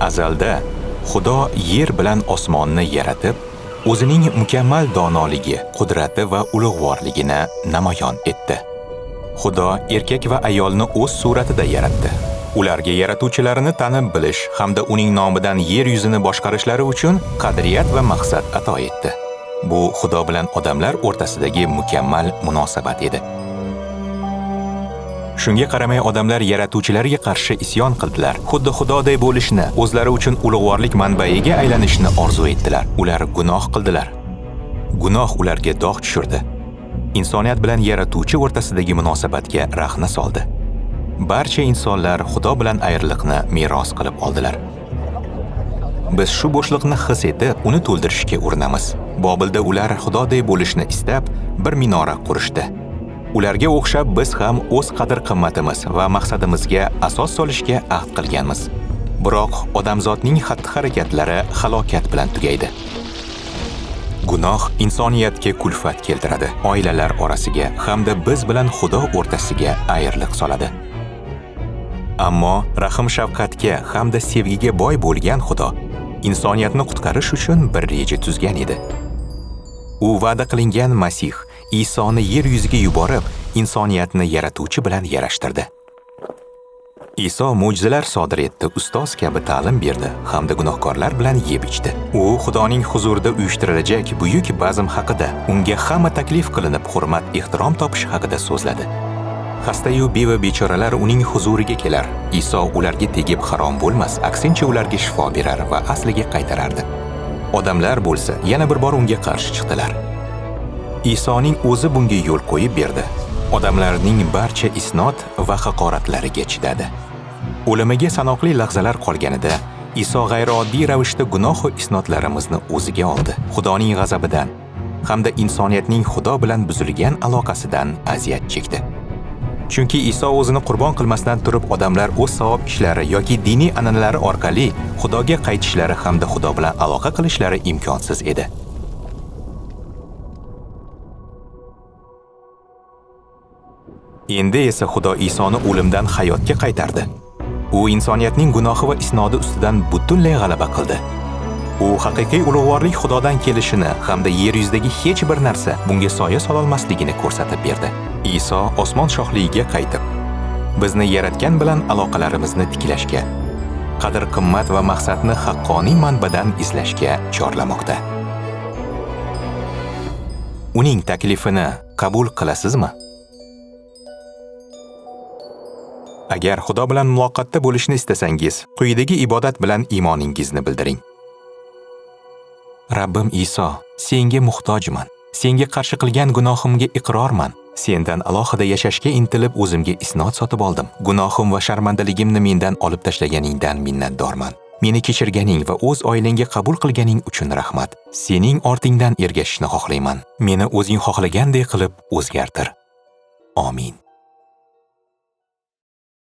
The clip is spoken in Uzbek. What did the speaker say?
Azalda Xudo yer bilan osmonni yaratib, o'zining mukammal donoligi, qudrati va ulug'vorligini namoyon etdi. Xudo erkak va ayolni o'z suratida yaratdi. Ularga yaratuvchilarini tanib bilish hamda uning nomidan yer yuzini boshqarishlari uchun qadriyat va maqsad ato etdi. Bu Xudo bilan odamlar o'rtasidagi mukammal munosabat edi. Shunga qaramay odamlar yaratuvchilariga qarshi isyon qildilar. Xuddi Xudoday bo'lishni, o'zlari uchun ulug'vorlik manbaiga aylanishni orzu etdilar. Ular gunoh qildilar. Gunoh ularga dog' tushirdi. Insoniyat bilan yaratuvchi o'rtasidagi munosabatga rahna soldi. Barcha insonlar Xudo bilan ayriliqni meros qilib oldilar. Biz shu bo'shliqni his etib, uni to'ldirishga urinamiz. Bobilda ular Xudoday bo'lishni istab, bir minora qurishdi. Ularga o'xshab biz ham o'z qadr-qimmatimiz va maqsadimizga asos solishga ahd qilganmiz. Biroq odamzodning xatti-harakatlari halokat bilan tugaydi. Gunoh insoniyatga kulfat keltiradi, oilalar orasiga hamda biz bilan Xudo o'rtasiga ayriliq soladi. Ammo rahm-shafqatga hamda sevgiga boy bo'lgan Xudo insoniyatni qutqarish uchun bir reja tuzgan edi. U va'da qilingan Masih Isoni yer yuziga yuborib, insoniyatni yaratuvchi bilan yarashtirdi. Iso mo'jizalar sodir etdi, ustoz kabi ta'lim berdi hamda gunohkorlar bilan yeb ichdi. U Xudoning huzurida uyushtirilajak buyuk bazm haqida, unga hamma taklif qilinib hurmat, ehtirom topish haqida so'zladi. Xastayu beva bechoralar uning huzuriga kelar. Iso ularga tegib harom bo'lmas, aksincha ularga shifo berar va asliga qaytarardi. Odamlar bo'lsa yana bir bor unga qarshi chiqdilar. Isoning o'zi bunga yo'l qo'yib berdi. Odamlarning barcha isnot va haqoratlariga chidadi. O'limiga sanoqli lahzalar qolganida Iso g'ayrioddiy ravishda gunoh va isnotlarimizni o'ziga oldi. Xudoning g'azabidan hamda insoniyatning Xudo bilan buzilgan aloqasidan aziyat chekdi. Chunki Iso o'zini qurbon qilmasdan turib odamlar o'z savob ishlari yoki diniy an'analari orqali Xudoga qaytishlari hamda Xudo bilan aloqa qilishlari imkonsiz edi. Endi esa Xudo Isoni o'limdan hayotga qaytardi. U insoniyatning gunohi va isnodi ustidan butunlay g'alaba qildi. U haqiqiy ulug'vorlik Xudodan kelishini hamda yer yuzidagi hech bir narsa bunga soya sololmasligini ko'rsatib berdi. Iso osmon shohligiga qaytib, bizni yaratgan bilan aloqalarimizni tiklashga, qadr-qimmat va maqsadni haqqoniy manbadan izlashga chorlamoqda. Uning taklifini qabul qilasizmi? Agar Xudo bilan muloqotda bo'lishni istasangiz, quyidagi ibodat bilan iymoningizni bildiring. Rabbim Iso, senga muhtojman. Senga qarshi qilgan gunohimga iqrorman. Sendan alohida yashashga intilib o'zimga isnot sotib oldim. Gunohim va sharmandaligimni mendan olib tashlaganingdan minnatdorman. Meni kechirganing va o'z oilangga qabul qilganing uchun rahmat. Sening ortingdan ergashishni xohlayman. Meni o'zing xohlaganday qilib o'zgartir. Amin.